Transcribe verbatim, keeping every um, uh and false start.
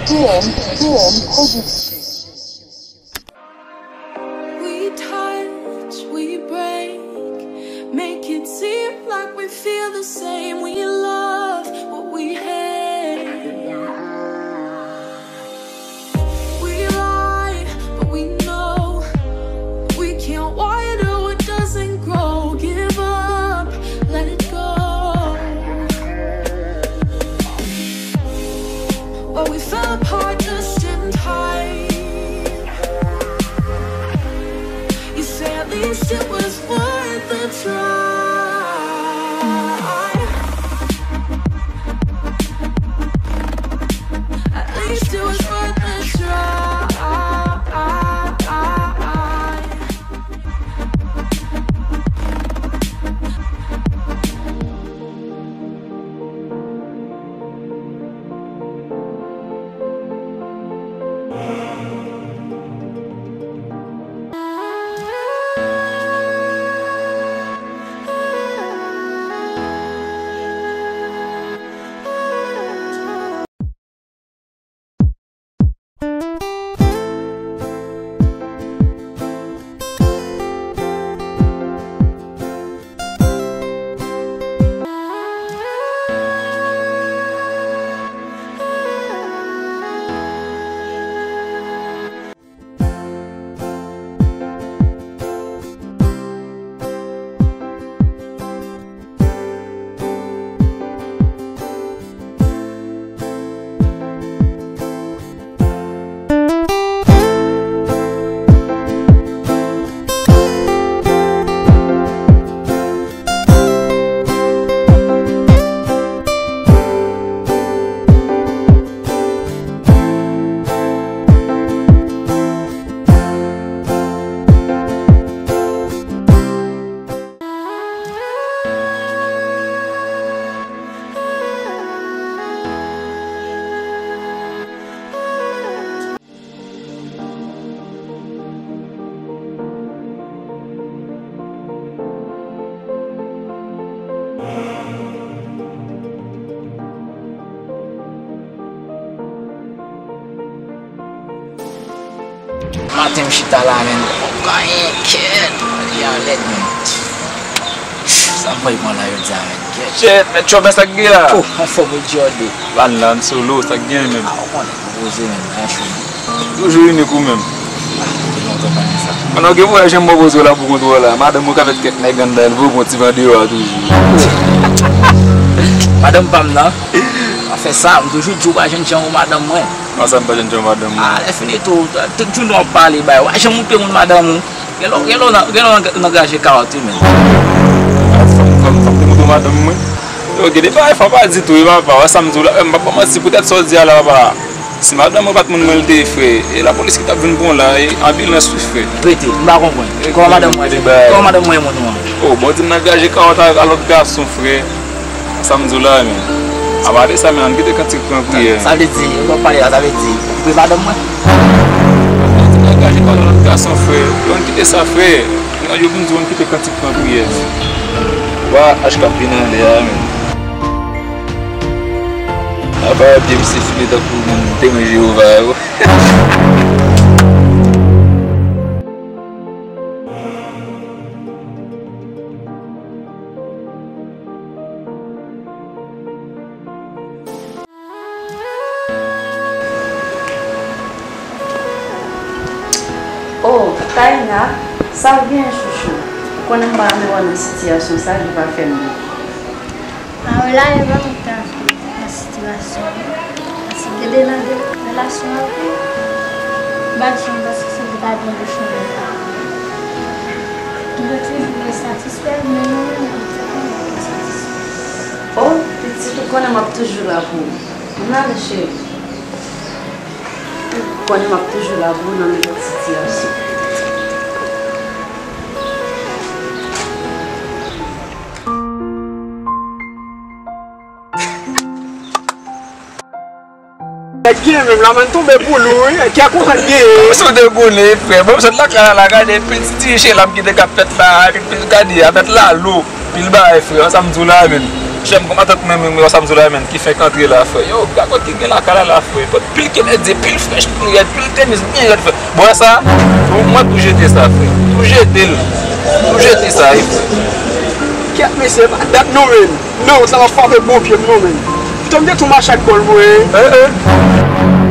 D M, D M Production. We touch, we break, make it seem like we feel the same. We love what we hate. We lie, but we know we can't water what doesn't grow. Give up, let it go. Well, we fell apart just in time. You say at least it was worth a try. At least it was worth a try. Maten m chita la, menn. Mwen pa anyen, kèt. Li a lèd, menn. Sa m pral pran la jodi a, menn. Kèt. Chèt, mèt Chòbè, sa k gen la? Oh, anfòm wi, Jòdè. Bann la, m solo, sa k gen, menn? Ah, ou konnen, popoze, menn, pa cho, menn. Toujou inik ou menm. Ah, te lontan pa gen sa. Pandan w gen vwayaj, janm popoze w la pou kont ou la. Madanm ou ka fè kèk nèg anndan, l voye w pran ti van deyò a toujou. Madanm pa m nan. Pa fè sa, m toujou di w pa janm jan ou madanm mwen. Kòman sa m pa janm jan ou madanm mwen? Ah, lè fini tou, tout jounen w ap pale bay. Ou pa janm montre moun madanm ou. Gen lè, gen lè w nan, gen lè w nan, nan gaje kawòt wi, menn. Fòk, fòk, fòk te montre w madanm mwen. Yo, gen de bagay fò pa di tou wi, papa. Wè sa m di w la, m p ap ba w manti, poutèt sa w di a la, papa. Si madanm mwen pa t moun mwen l te ye, frè, e lapolis ki t ap vin pran w la, e anbilans wi, frè. Rete, m pa konprann. Kòman madanm mwen, kòman madanm mwen ye moun ou an? Oh, bon, di m nan gaje kawòt avèk a lòt gason, frè. Sa m di w la, menn. Apa de sa, menn, ann kite kantik pran priyè. Sa, sa vle di, lè w pale la, sa vle di, ou koupe madanm mwen? Ann kite sa, frè. Yo, ann kite sa, frè. Yo, yo vin di w ann kite kantik pran priyè. Wa, H K ap vin anlè a, menn. Apa, pye misye file tankou moun temen Jewova yo. Oh, Taina, sa w gen, chouchou? Ou konnen m pa renmen wè w nan sitiyasyon sa, li pa fè m byen. A wè la, e pa mwen k ta nan sitiyasyon an. Paske gen de nan de relasyon an, m pa t janm panse se pou ta pran bouch mwen nan sa. M te toujou vle satisfè, men mwen menm, mwen te konn mwen pa satisfè. Oh, pitit, ou konnen m ap toujou la pou ou. Ann ale, cheri. Ou konnen m ap toujou la pou ou nan nenpòt sitiyasyon. Nèg gen menm la, man tonbe pou lou wi. Kè kontan gen. Bon, si w te konnen, frè. Bon, m sot lakay la, la, gade, pil ti dirijan la m kite k ap fèt la, epi pil gade, afè lalo, pil bagay, frè. Sa m di w la, menm. Chèm, kòman tank mwen menm, yo sa m di w la menm, ki fenk antre la, frè. Yo, gad kot ki gen lakay la, la, frè. Pot pil kenedye, pil frèch, pil rèd, pil tenis, byen rèd, frè. Bon, sa, mwen tou jete sa, frè. Tou jete l. Tou jete sa, wi, frè. Kèt, mesye, pa dat non, menm. Non, sa va frape bon pye m, non, menm. Poutan m te tou mache ak bòl mwen. Eh, eh.